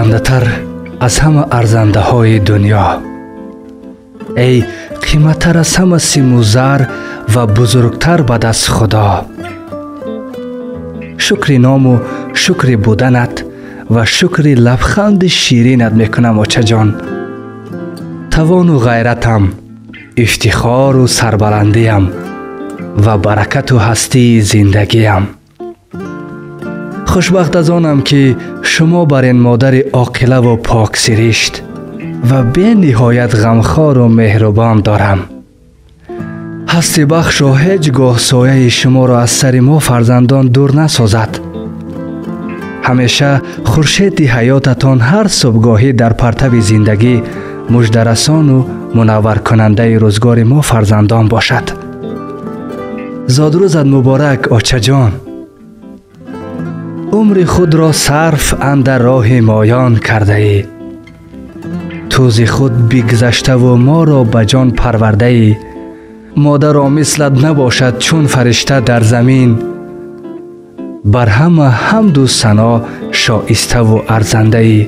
Арзандатар аз ҳама арзандаҳои дунё, эй қиматтар аз ҳама симу зар ва бузургтар баъд аз Худо. Шукри ному шукри буданат ва шукри лабханди ширинат мекунам, очаҷон. Тавону ғайратам, ифтихору сарбаландиям ва баракату ҳастии зиндагиям. Хушбахт аз онам, ки шумо бар ин модари оқилаву поксиришт ва бениҳоят ғамхору меҳрубон дорам. Ҳастибахшо ҳеҷ гоҳ сояи шуморо аз сари мо фарзандон дур насозад. Ҳамеша хуршеди ҳаётатон ҳар субҳгоҳӣ дар партави зиндагӣ муждарасону мунавваркунандаи рӯзгори мо фарзандон бошад. Зодрӯзат муборак, очаҷон. Умри худро сарф андар роҳи моён кардаӣ, тӯзи худ бигзаштаву моро ба ҷон парвардаӣ. Модаро мислат набошад чун фаришта дар замин, бар ҳама ҳамду сано шоиставу арзандаӣ.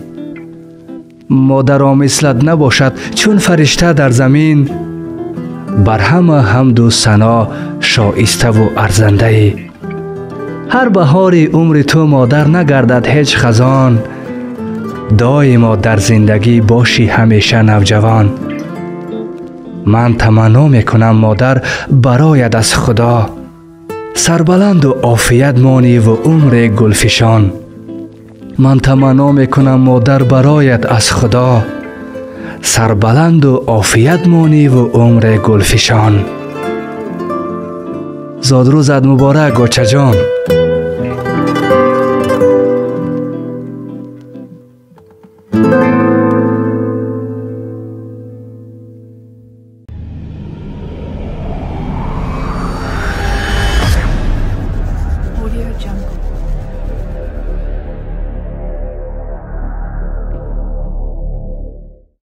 Модаро мислат набошад чун фаришта дар замин, бар ҳама ҳамду сано шоиставу арзандаӣ. Ҳар баҳори умри ту, модар, нагардад ҳеҷ хазон, доимо дар зиндагӣ бошӣ ҳамеша навҷавон. Ман таманно мекунам, модар, барояд аз Худо сарбаланду офият мониву умре гулфишон. Ман таманно мекунам, модар, барояд аз Худо сарбаланду офият мониву умре гулфишон. Зодрӯзат муборак, очаҷон.